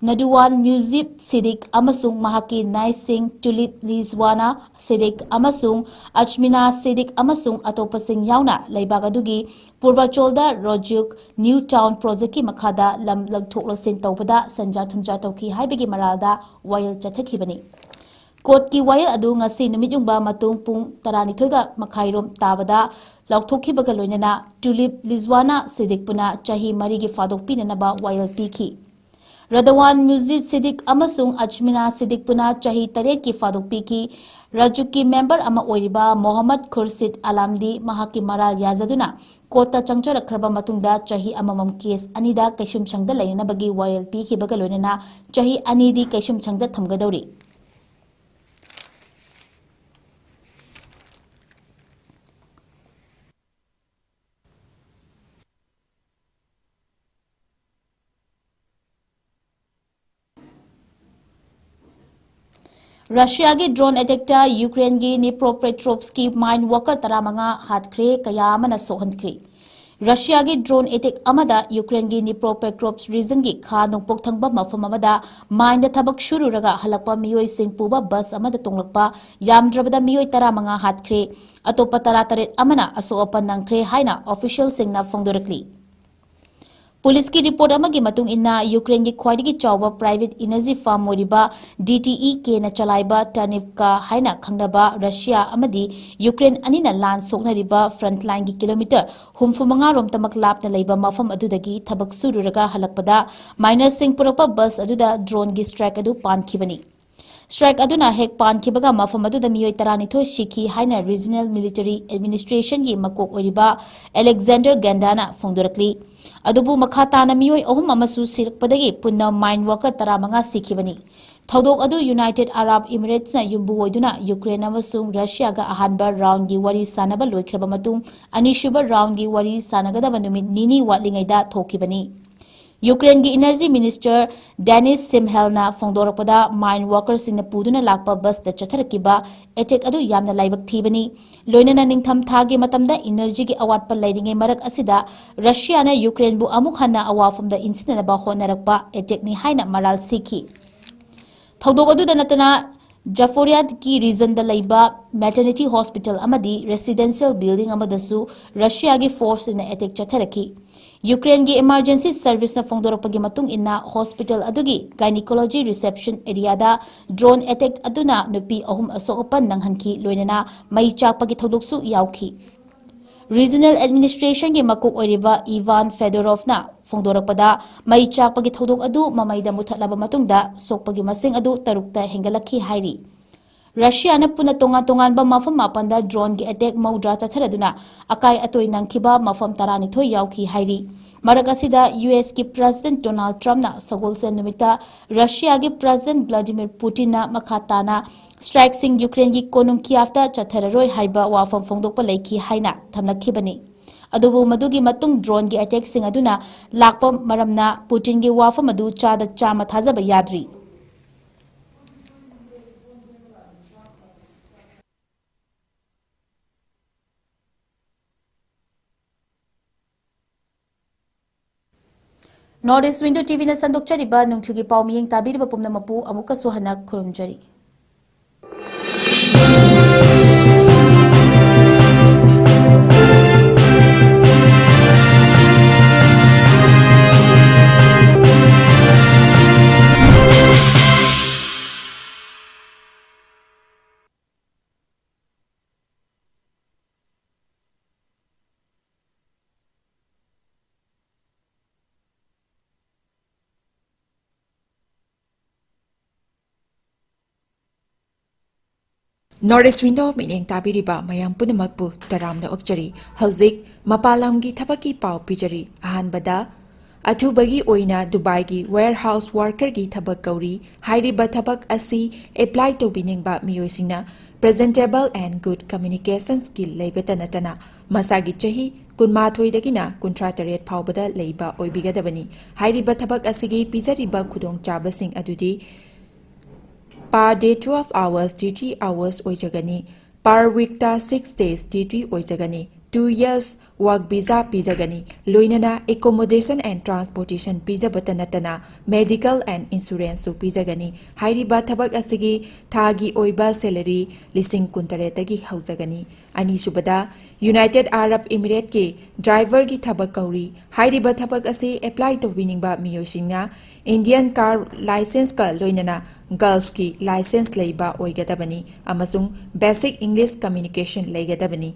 ꯅꯗꯨꯋꯥꯟ ꯃꯨꯖꯤꯕ ꯁꯤꯗꯤꯛ ꯑꯃꯁꯨꯡ ꯃꯍꯥꯛꯀꯤ ꯅꯥꯏꯁꯤꯡ ꯇꯨꯂꯤꯞ ꯂꯤꯖꯋꯥꯅꯥ ꯁꯤꯗꯤꯛ ꯑꯃꯁꯨꯡ ꯑꯆꯃꯤꯅꯥ ꯁꯤꯗꯤꯛ ꯑꯃꯁꯨꯡ ꯑꯇꯣꯞꯄꯁꯤꯡ ꯌꯥꯎꯅ ꯂꯩꯕꯥꯛ ꯑꯗꯨꯒꯤ ꯄꯨꯔꯕꯥꯆꯣꯜꯗ ꯔꯣꯖꯨꯛ ꯅ꯭ꯌꯨ ꯇꯥꯎꯟ ꯄ꯭ꯔꯣꯖꯦꯛꯀꯤ ꯃꯈꯥꯗ ꯂꯝ ꯂꯧꯊꯣꯛ ꯂꯧꯁꯤꯟ ꯇꯧꯕꯗ ꯁꯦꯟꯖꯥ ꯊꯨꯝꯖꯥ ꯇꯧꯈꯤ ꯍꯥꯏꯕꯒꯤ ꯃꯔꯥꯜꯗ ꯋꯥꯌꯦꯜ ꯆꯠꯊꯈꯤꯕꯅꯤ꯫ ꯀꯣꯔꯠꯀꯤ ꯋꯥꯌꯦꯜ ꯑꯗꯨ ꯉꯁꯤ ꯅꯨꯃꯤꯠ ꯌꯨꯡꯕ ꯃꯇꯨꯡ ꯄꯨꯡ ꯇꯔꯥꯅꯤꯊꯣꯏꯒ ꯃꯈꯥꯏꯔꯣꯝ ꯇꯥꯕꯗ ꯂꯥꯎꯊꯣꯛꯈꯤꯕꯒ ꯂꯣꯏꯅꯅ ꯇꯨꯂꯤꯞ ꯂꯤꯖ꯭ꯋꯥꯅꯥ ꯁꯤꯗꯤꯛꯄꯨꯅ ꯆꯍꯤ ꯃꯔꯤꯒꯤ ꯐꯥꯗꯣꯛ ꯄꯤꯅꯅꯕ ꯋꯥꯌꯦꯜ ꯄꯤꯈꯤ꯫ ꯔꯗꯋꯥꯟ ꯃꯨꯖꯤꯕ ꯁꯤꯗꯤꯛ ꯑꯃꯁꯨꯡ ꯑꯖꯃꯤꯅꯥ ꯁꯤꯗꯤꯛꯄꯨꯅ ꯆꯍꯤ ꯇꯔꯦꯠꯀꯤ ꯐꯥꯗꯣꯛ ꯄꯤꯈꯤ꯫ ꯔꯥꯖꯨꯀꯤ ꯃꯦꯝꯕꯔ ꯑꯃ ꯑꯣꯏꯔꯤꯕ ꯃꯣꯍꯝꯃꯗ ꯈꯨꯔꯁꯤꯗ ꯑꯂꯥꯝꯗꯤ ꯃꯍꯥꯛꯀꯤ ꯃꯔꯥꯜ ꯌꯥꯖꯗꯨꯅ ꯀꯣꯔꯠꯇ ꯆꯪꯖꯔꯛꯈ꯭ꯔꯕ ꯃꯇꯨꯡꯗ ꯆꯍꯤ ꯑꯃꯃꯝ ꯀꯦꯁ ꯑꯅꯤꯗ ꯀꯩꯁꯨꯝꯁꯪꯗ ꯂꯩꯅꯅꯕꯒꯤ ꯋꯥꯌꯦꯜ ꯄꯤꯈꯤꯕꯒ ꯂꯣꯏꯅꯅ ꯆꯍꯤ ꯑꯅꯤꯗꯤ ꯀꯩꯁꯨꯝꯁꯪꯗ ꯊꯝꯒꯗꯧꯔꯤ꯫ ꯔꯁꯤꯌꯥꯒꯤ ꯗ꯭ꯔꯣꯟ ꯑꯦꯇꯦꯛꯇ ꯌꯨꯀ꯭ꯔꯦꯟꯒꯤ ꯅꯤꯄ꯭ꯔꯣꯄꯦꯇ꯭ꯔꯣꯞꯁꯀꯤ ꯃꯥꯏꯟ ꯋꯥꯀꯔ ꯇꯔꯥꯃꯉꯥ ꯍꯥꯠꯈ꯭ꯔꯦ, ꯀꯌꯥ ꯑꯃꯅ ꯁꯣꯛꯍꯟꯈ꯭ꯔꯦ꯫ ꯔꯁꯤꯌꯥꯒꯤ ꯗ꯭ꯔꯣꯟ ꯑꯦꯇꯦꯛ ꯑꯃꯗ ꯌꯨꯀ꯭ꯔꯦꯟꯒꯤ ꯅꯤꯄ꯭ꯔꯣꯄꯦꯇ꯭ꯔꯣꯞꯁ ꯔꯤꯖꯟꯒꯤ ꯈꯥ ꯅꯣꯡꯄꯣꯛ ꯊꯪꯕ ꯃꯐꯝ ꯑꯃꯗ ꯃꯥꯏꯟꯗ ꯊꯕꯛ ꯁꯨꯔꯨꯔꯒ ꯍꯜꯂꯛꯄ ꯃꯤꯑꯣꯏꯁꯤꯡ ꯄꯨꯕ ꯕꯁ ꯑꯃꯗ ꯇꯣꯡꯂꯛꯄ ꯌꯥꯝꯗ꯭ꯔꯕꯗ ꯃꯤꯑꯣꯏ ꯇꯔꯥꯃꯉꯥ ꯍꯥꯠꯈ꯭ꯔꯦ꯫ ꯑꯇꯣꯞꯄ ꯇꯔꯥꯇꯔꯦꯠ ꯑꯃꯅ ꯑꯁꯣꯛ ꯑꯄꯟ ꯅꯪꯈ꯭ꯔꯦ ꯍꯥꯏꯅ ꯑꯣꯐꯤꯁꯤꯌꯦꯜꯁꯤꯡꯅ ꯐꯣꯡꯗꯣꯔꯛꯂꯤ꯫ ꯄꯨꯂꯤꯁꯀꯤ ꯔꯤꯄꯣꯔꯠ ꯑꯃꯒꯤ ꯃꯇꯨꯡ ꯏꯟꯅ, ꯌꯨꯀ꯭ꯔꯦꯟꯒꯤ ꯈ꯭ꯋꯥꯏꯗꯒꯤ ꯆꯥꯎꯕ ꯄ꯭ꯔꯥꯏꯚꯦꯠ ꯏꯅꯔꯖꯤ ꯐꯥꯔꯝ ꯑꯣꯏꯔꯤꯕ ꯗꯤ ꯇꯤ ꯏ ꯀꯦꯅ ꯆꯂꯥꯏꯕ ꯇꯔꯅꯤꯞꯀꯥ ꯍꯥꯏꯅ ꯈꯪꯅꯕ ꯔꯁꯤꯌꯥ ꯑꯃꯗꯤ ꯌꯨꯀ꯭ꯔꯦꯟ ꯑꯅꯤꯅ ꯂꯥꯟ ꯁꯣꯛꯅꯔꯤꯕ ꯐ꯭ꯔꯟꯠ ꯂꯥꯏꯟꯒꯤ ꯀꯤꯂꯣꯃꯤꯇꯔ ꯍꯨꯝꯐꯨ ꯃꯉꯥ ꯔꯣꯝꯇꯃꯛ ꯂꯥꯞꯅ ꯂꯩꯕ ꯃꯐꯝ ꯑꯗꯨꯗꯒꯤ ꯊꯕꯛ ꯁꯨꯔꯨꯔꯒ ꯍꯜꯂꯛꯄꯗ ꯃꯥꯏꯅꯔꯁꯤꯡ ꯄꯨꯔꯛꯄ ꯕꯁ ꯑꯗꯨꯗ ꯗ꯭ꯔꯣꯟꯒꯤ ꯁ꯭ꯇ꯭ꯔꯥꯏꯛ ꯑꯗꯨ ꯄꯥꯟꯈꯤꯕꯅꯤ꯫ ꯁ꯭ꯇ꯭ꯔꯥꯏꯛ ꯑꯗꯨꯅ ꯍꯦꯛ ꯄꯥꯟꯈꯤꯕꯒ ꯃꯐꯝ ꯑꯗꯨꯗ ꯃꯤꯑꯣꯏ ꯇꯔꯥꯅꯤꯊꯣꯏ ꯁꯤꯈꯤ ꯍꯥꯏꯅ ꯔꯤꯖꯅꯦꯜ ꯃꯤꯂꯤꯇꯔꯤ ꯑꯦꯗꯃꯤꯅꯤꯁꯇ꯭ꯔꯦꯁꯟꯒꯤ ꯃꯀꯣꯛ ꯑꯣꯏꯔꯤꯕ ꯑꯂꯦꯛꯖꯥꯟꯗꯔ ꯒꯦꯟꯗꯥꯅ ꯐꯣꯡꯗꯣꯔꯛꯂꯤ꯫ ꯑꯗꯨꯕꯨ ꯃꯈꯥ ꯇꯥꯅ ꯃꯤꯑꯣꯏ ꯑꯍꯨꯝ ꯑꯃꯁꯨ ꯁꯤꯔꯛꯄꯗꯒꯤ ꯄꯨꯟꯅ ꯃꯥꯏꯟ ꯋꯥꯀꯔ ꯇꯔꯥꯃꯉꯥ ꯁꯤꯈꯤꯕꯅꯤ꯫ ꯊꯧꯗꯣꯛ ꯑꯗꯨ ꯌꯨꯅꯥꯏꯇꯦꯗ ꯑꯔꯥꯕ ꯏꯃꯤꯔꯦꯠꯁꯅ ꯌꯨꯝꯕꯨ ꯑꯣꯏꯗꯨꯅ ꯌꯨꯀ꯭ꯔꯦꯟ ꯑꯃꯁꯨꯡ ꯔꯁꯤꯌꯥꯒ ꯑꯍꯥꯟꯕ ꯔꯥꯎꯟꯒꯤ ꯋꯥꯔꯤ ꯁꯥꯅꯕ ꯂꯣꯏꯈ꯭ꯔꯕ ꯃꯇꯨꯡ, ꯑꯅꯤꯁꯨꯕ ꯔꯥꯎꯟꯒꯤ ꯋꯥꯔꯤ ꯁꯥꯅꯒꯗꯕ ꯅꯨꯃꯤꯠ ꯅꯤꯅꯤ ꯋꯥꯠꯂꯤꯉꯩꯗ ꯊꯣꯛꯈꯤꯕꯅꯤ꯫ ꯌꯨꯀ꯭ꯔꯦꯟꯒꯤ ꯏꯅꯔꯖꯤ ꯃꯤꯅꯤꯁꯇꯔ ꯗꯦꯅꯤꯁ ꯁꯤꯝꯍꯦꯜꯅ ꯐꯣꯡꯗꯣꯔꯛꯄꯗ, ꯃꯥꯏꯟ ꯋꯥꯀꯔꯁꯤꯡꯅ ꯄꯨꯗꯨꯅ ꯂꯥꯛꯄ ꯕꯁꯇ ꯆꯠꯊꯔꯛꯈꯤꯕ ꯑꯦꯇꯦꯛ ꯑꯗꯨ ꯌꯥꯝꯅ ꯂꯥꯏꯕꯛ ꯊꯤꯕꯅꯤ꯫ ꯂꯣꯏꯅꯅ ꯅꯤꯡꯊꯝ ꯊꯥꯒꯤ ꯃꯇꯝꯗ ꯏꯅꯔꯖꯤꯒꯤ ꯑꯋꯥꯠꯄ ꯂꯩꯔꯤꯉꯩ ꯃꯔꯛ ꯑꯁꯤꯗ ꯔꯁꯤꯌꯥꯅ ꯌꯨꯀ꯭ꯔꯦꯟꯕꯨ ꯑꯃꯨꯛ ꯍꯟꯅ ꯑꯋꯥꯐꯝꯗ ꯏꯟꯁꯤꯟꯅꯅꯕ ꯍꯣꯠꯅꯔꯛꯄ ꯑꯦꯇꯦꯛꯅꯤ ꯍꯥꯏꯅ ꯃꯔꯥꯜ ꯁꯤꯈꯤ꯫ ꯊꯧꯗꯣꯛ ꯑꯗꯨꯗ ꯅꯠꯇꯅ, ꯖꯐꯣꯔꯤꯌꯥꯠꯀꯤ ꯔꯤꯖꯟꯗ ꯂꯩꯕ ꯃꯦꯇꯔꯅꯤꯇꯤ ꯍꯣꯁꯄꯤꯇꯥꯜ ꯑꯃꯗꯤ ꯔꯦꯁꯤꯗꯦꯟꯁꯤꯌꯦꯜ ꯕꯤꯜꯗꯤꯡ ꯑꯃꯗꯁꯨ ꯔꯁꯤꯌꯥꯒꯤ ꯐꯣꯔꯁꯁꯤꯡꯅ ꯑꯦꯇꯦꯛ ꯆꯠꯊꯔꯛꯈꯤ꯫ ꯌꯨꯀ꯭ꯔꯦꯟꯒꯤ ꯏꯃꯔꯖꯦꯟꯁꯤ ꯁꯔꯚꯤꯁꯅ ꯐꯣꯡꯗꯣꯔꯛꯄꯒꯤ ꯃꯇꯨꯡ ꯏꯟꯅ, ꯍꯣꯁꯄꯤꯇꯥꯜ ꯑꯗꯨꯒꯤ ꯒꯥꯏꯅꯤꯀꯣꯂꯣꯖꯤ ꯔꯤꯁꯦꯞꯁꯟ ꯑꯦꯔꯤꯌꯥꯗ ꯗ꯭ꯔꯣꯟ ꯑꯦꯇꯦꯛ ꯑꯗꯨꯅ ꯅꯨꯄꯤ ꯑꯍꯨꯝ ꯑꯁꯣꯛ ꯑꯄꯟ ꯅꯪꯍꯟꯈꯤ, ꯂꯣꯏꯅꯅ ꯃꯩ ꯆꯥꯛꯄꯒꯤ ꯊꯧꯗꯣꯛꯁꯨ ꯌꯥꯎꯈꯤ꯫ ꯔꯤꯖꯅꯦꯜ ꯑꯦꯗꯃꯤꯅꯤꯁꯇ꯭ꯔꯦꯁꯟꯒꯤ ꯃꯀꯣꯛ ꯑꯣꯏꯔꯤꯕ ꯏꯚꯥꯟ ꯐꯦꯗꯣꯔꯣꯚꯅ ꯐꯣꯡꯗꯣꯔꯛꯄꯗ, ꯃꯩ ꯆꯥꯛꯄꯒꯤ ꯊꯧꯗꯣꯛ ꯑꯗꯨ ꯃꯃꯩꯗ ꯃꯨꯊꯠꯂꯕ ꯃꯇꯨꯡꯗ ꯁꯣꯛꯄꯒꯤ ꯃꯁꯤꯡ ꯑꯗꯨ ꯇꯔꯨꯛꯇ ꯍꯦꯟꯒꯠꯂꯛꯈꯤ ꯍꯥꯏꯔꯤ꯫ ꯔꯁꯤꯌꯥꯅ ꯄꯨꯟꯅ ꯇꯣꯉꯥꯟ ꯇꯣꯉꯥꯟꯕ ꯃꯐꯝ ꯃꯥꯄꯟꯗ ꯗ꯭ꯔꯣꯟꯒꯤ ꯑꯦꯇꯦꯛ ꯃꯧꯗ꯭ꯔꯥ ꯆꯠꯊꯔꯗꯨꯅ ꯑꯀꯥꯏ ꯑꯇꯣꯏ ꯅꯪꯈꯤꯕ ꯃꯐꯝ ꯇꯔꯥꯅꯤꯊꯣꯏ ꯌꯥꯎꯈꯤ ꯍꯥꯏꯔꯤ꯫ ꯃꯔꯛ ꯑꯁꯤꯗ, ꯌꯨ ꯑꯦꯁꯀꯤ ꯄ꯭ꯔꯦꯁꯤꯗꯦꯟꯠ ꯗꯣꯅꯥꯜꯗ ꯇ꯭ꯔꯝꯞꯅ ꯁꯒꯣꯜꯁꯦꯟ ꯅꯨꯃꯤꯠꯇ ꯔꯁꯤꯌꯥꯒꯤ ꯄ꯭ꯔꯦꯁꯤꯗꯦꯟꯠ ꯚ꯭ꯂꯥꯗꯤꯃꯤꯔ ꯄꯨꯇꯤꯟꯅ ꯃꯈꯥ ꯇꯥꯅ ꯁ꯭ꯇ꯭ꯔꯥꯏꯛꯁꯤꯡ ꯌꯨꯀ꯭ꯔꯦꯟꯒꯤ ꯀꯣꯅꯨꯡ ꯀꯤꯌꯥꯐꯇ ꯆꯠꯊꯔꯔꯣꯏ ꯍꯥꯏꯕ ꯋꯥꯐꯝ ꯐꯣꯡꯗꯣꯛꯄ ꯂꯩꯈꯤ ꯍꯥꯏꯅ ꯊꯝꯂꯛꯈꯤꯕꯅꯤ꯫ ꯑꯗꯨꯕꯨ ꯃꯗꯨꯒꯤ ꯃꯇꯨꯡ ꯗ꯭ꯔꯣꯟꯒꯤ ꯑꯦꯇꯦꯛꯁꯤꯡ ꯑꯗꯨꯅ ꯂꯥꯛꯄ ꯃꯔꯝꯅ ꯄꯨꯇꯤꯟꯒꯤ ꯋꯥꯐꯝ ꯑꯗꯨ ꯆꯥꯗ ꯆꯥꯝꯃ ꯊꯥꯖꯕ ꯌꯥꯗ꯭ꯔꯤ꯫ North East Window ꯇꯤ ꯚꯤꯅ ꯁꯟꯗꯣꯛꯆꯔꯤꯕ ꯅꯨꯡꯊꯤꯜꯒꯤ ꯄꯥꯎ ꯃꯤꯠꯌꯦꯡ ꯇꯥꯕꯤꯔꯤꯕ ꯄꯨꯝꯅꯃꯛꯄꯨ ꯑꯃꯨꯛꯀꯁꯨ ꯍꯟꯅ ꯈꯨꯔꯨꯝꯖꯔꯤ꯫ North East Window ꯃꯤꯠꯌꯦꯡ ꯇꯥꯕꯤꯔꯤꯕ ꯃꯌꯥꯝ ꯄꯨꯝꯅꯃꯛꯄꯨ ꯇꯔꯥꯝꯅ ꯑꯣꯛꯆꯔꯤ꯫ ꯍꯧꯖꯤꯛ ꯃꯄꯥꯟ ꯂꯝꯒꯤ ꯊꯕꯛꯀꯤ ꯄꯥꯎ ꯄꯤꯖꯔꯤ꯫ ꯑꯍꯥꯟꯕꯗ, ꯑꯊꯨꯕꯒꯤ ꯑꯣꯏꯅ ꯗꯨꯕꯥꯏꯒꯤ warehouse workerꯒꯤ ꯊꯕꯛ ꯀꯧꯔꯤ꯫ ꯍꯥꯏꯔꯤꯕ ꯊꯕꯛ ꯑꯁꯤ apply ꯇꯧꯕꯤꯅꯤꯡꯕ ꯃꯤꯑꯣꯏꯁꯤꯡꯅ presentable and good communication skill ꯂꯩꯕꯇ ꯅꯠꯇꯅ ꯃꯁꯥꯒꯤ ꯆꯍꯤ ꯀꯨꯟꯃꯥꯊꯣꯏꯗꯒꯤꯅ ꯀꯨꯟꯊ꯭ꯔꯥ ꯇꯔꯦꯠ ꯐꯥꯎꯕꯗ ꯂꯩꯕ ꯑꯣꯏꯕꯤꯒꯗꯕꯅꯤ꯫ ꯍꯥꯏꯔꯤꯕ ꯊꯕꯛ ꯑꯁꯤꯒꯤ ꯄꯤꯖꯔꯤꯕ ꯈꯨꯗꯣꯡꯆꯥꯕꯁꯤꯡ ꯑꯗꯨꯗꯤ per day twelve hours duty hours ꯑꯣꯏꯖꯒꯅꯤ꯫ Per weekꯇ six days duty ꯑꯣꯏꯖꯒꯅꯤ꯫ two years work visa ꯄꯤꯖꯒꯅꯤ꯫ ꯂꯣꯏꯅꯅ accommodation and transportation ꯄꯤꯖꯕꯇ ꯅꯠꯇꯅ medical and insuranceꯁꯨ ꯄꯤꯖꯒꯅꯤ꯫ ꯍꯥꯏꯔꯤꯕ ꯊꯕꯛ ꯑꯁꯤꯒꯤ ꯊꯥꯒꯤ ꯑꯣꯏꯕ salary ꯂꯤꯁꯤꯡ ꯀꯨꯟꯇꯔꯦꯠꯇꯒꯤ ꯍꯧꯖꯒꯅꯤ꯫ ꯑꯅꯤꯁꯨꯕꯗ, United Arab Emirateꯀꯤ driverꯒꯤ ꯊꯕꯛ ꯀꯧꯔꯤ꯫ ꯍꯥꯏꯔꯤꯕ ꯊꯕꯛ ꯑꯁꯤ apply ꯇꯧꯕꯤꯅꯤꯡꯕ ꯃꯤꯑꯣꯏꯁꯤꯡꯅ Indian car licenceꯀ ꯂꯣꯏꯅꯅ Gulfꯀꯤ license ꯂꯩꯕ ꯑꯣꯏꯒꯗꯕꯅꯤ ꯑꯃꯁꯨꯡ basic English communication ꯂꯩꯒꯗꯕꯅꯤ꯫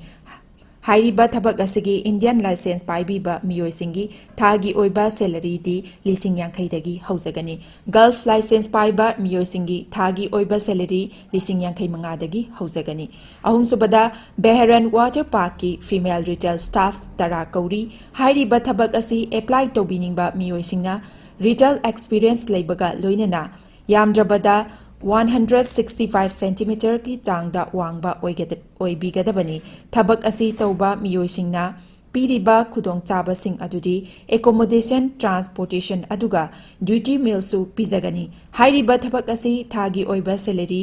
ꯍꯥꯏꯔꯤꯕ ꯊꯕꯛ ꯑꯁꯤꯒꯤ Indian license ꯄꯥꯏꯕꯤꯕ ꯃꯤꯑꯣꯏꯁꯤꯡꯒꯤ ꯊꯥꯒꯤ ꯑꯣꯏꯕ salaryꯗꯤ ꯂꯤꯁꯤꯡ ꯌꯥꯡꯈꯩꯗꯒꯤ ꯍꯧꯖꯒꯅꯤ꯫ Gulf license ꯄꯥꯏꯕ ꯃꯤꯑꯣꯏꯁꯤꯡꯒꯤ ꯊꯥꯒꯤ ꯑꯣꯏꯕ salary ꯂꯤꯁꯤꯡ ꯌꯥꯡꯈꯩ ꯃꯉꯥꯗꯒꯤ ꯍꯧꯖꯒꯅꯤ꯫ ꯑꯍꯨꯝꯁꯨꯕꯗ, Bahrain Water Parkꯀꯤ female retail staff ꯇꯔꯥ ꯀꯧꯔꯤ꯫ ꯍꯥꯏꯔꯤꯕ ꯊꯕꯛ ꯑꯁꯤ apply ꯇꯧꯕꯤꯅꯤꯡꯕ ꯃꯤꯑꯣꯏꯁꯤꯡꯅ retail experience ꯂꯩꯕꯒ ꯂꯣꯏꯅꯅ ꯌꯥꯝꯗ꯭ꯔꯕꯗ one hundred sixty five centimetreꯒꯤ ꯆꯥꯡꯗ ꯋꯥꯡꯕ ꯑꯣꯏꯒꯗ-, ꯑꯣꯏꯕꯤꯒꯗꯕꯅꯤ꯫ ꯊꯕꯛ ꯑꯁꯤ ꯇꯧꯕ ꯃꯤꯑꯣꯏꯁꯤꯡꯅ ꯄꯤꯔꯤꯕ ꯈꯨꯗꯣꯡꯆꯥꯕꯁꯤꯡ ꯑꯗꯨꯗꯤ accommodation, transportation ꯑꯗꯨꯒ duty mealꯁꯨ ꯄꯤꯖꯒꯅꯤ꯫ ꯍꯥꯏꯔꯤꯕ ꯊꯕꯛ ꯑꯁꯤ ꯊꯥꯒꯤ ꯑꯣꯏꯕ salary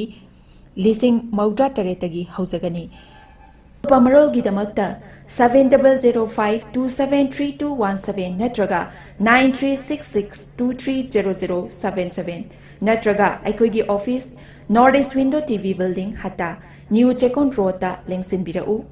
ꯂꯤꯁꯤꯡ ꯃꯧꯗ꯭ꯔꯥ ꯇꯔꯦꯠꯇꯒꯤ ꯍꯧꯖꯒꯅꯤ꯫ ꯑꯀꯨꯞꯄ ꯃꯔꯣꯜꯒꯤꯗꯃꯛꯇ seven double zero five two seven three two one seven ꯅꯠꯇ꯭ꯔꯒ nine three six six two three zero zero seven seven ꯅꯠꯇ꯭ꯔꯒ ꯑꯩꯈꯣꯏꯒꯤ office, North East Window TV Building, Hatta, New Chekon Roadꯇ ꯂꯦꯡꯁꯤꯟꯕꯤꯔꯛꯎ꯫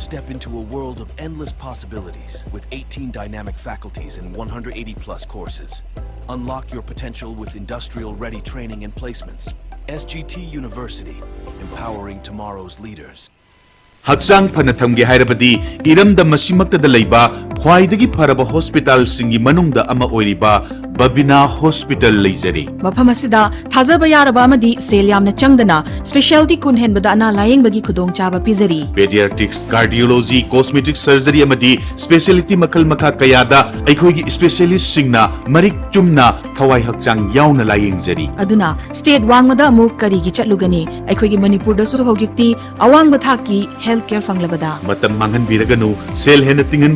Step into a world of endless possibilities with eighteen dynamic faculties and one hundred eighty plus courses. Unlock your potential with industrial-ready training and placements. S G T University, empowering tomorrow's leaders. ꯍꯛꯆꯥꯡ ꯐꯅ ꯊꯝꯒꯦ ꯍꯥꯏꯔꯕꯗꯤ ꯏꯔꯝꯗꯝ ꯑꯁꯤꯃꯛꯇꯗ ꯂꯩꯕ ꯈ꯭ꯋꯥꯏꯗꯒꯤ ꯐꯔꯕ ꯍꯣꯁꯄꯤꯇꯥꯜꯁꯤꯡꯒꯤ ꯃꯅꯨꯡꯗ ꯑꯃ ꯑꯣꯏꯔꯤꯕ ꯕꯕꯤꯅꯥ ꯍꯣꯁꯄꯤꯇꯥꯜ ꯂꯩꯖꯔꯤ꯫ ꯃꯐꯝ ꯑꯁꯤꯗ ꯊꯥꯖꯕ ꯌꯥꯔꯕ ꯑꯃꯗꯤ ꯁꯦꯜ ꯌꯥꯝꯅ ꯆꯪꯗꯅ ꯁ꯭ꯄꯦꯁꯤꯌꯦꯜꯇꯤ ꯀꯨꯟ ꯍꯦꯟꯕꯗ ꯑꯅꯥ ꯂꯥꯌꯦꯡꯕꯒꯤ ꯈꯨꯗꯣꯡꯆꯥꯕ ꯄꯤꯖꯔꯤ꯫ Pediatrics, cardiology, cosmetic surgery ꯑꯃꯗꯤ specialty ꯃꯈꯜ ꯃꯈꯥ ꯀꯌꯥꯗ ꯑꯩꯈꯣꯏꯒꯤ ꯏꯁꯄꯦꯁꯤꯌꯦꯂꯤꯁꯁꯤꯡꯅ ꯃꯔꯤꯛ ꯆꯨꯝꯅ ꯊꯋꯥꯏ ꯍꯛꯆꯥꯡ ꯌꯥꯎꯅ ꯂꯥꯌꯦꯡꯖꯔꯤ꯫ ꯑꯗꯨꯅ ꯁ꯭ꯇꯦꯠ ꯋꯥꯡꯃꯗ ꯑꯃꯨꯛ ꯀꯔꯤꯒꯤ ꯆꯠꯂꯨꯒꯅꯤ? ꯑꯩꯈꯣꯏꯒꯤ ꯃꯅꯤꯄꯨꯔꯗꯁꯨ ꯍꯧꯖꯤꯛꯇꯤ ꯑꯋꯥꯡꯕ ꯊꯥꯛꯀꯤ ꯍꯦꯜꯊ ꯀꯦꯌꯔ ꯐꯪꯂꯕꯗ꯫ ꯃꯇꯝ ꯃꯥꯡꯍꯟꯕꯤꯔꯒꯅꯨ, ꯁꯦꯜ ꯍꯦꯟꯅ ꯇꯤꯡꯍꯟ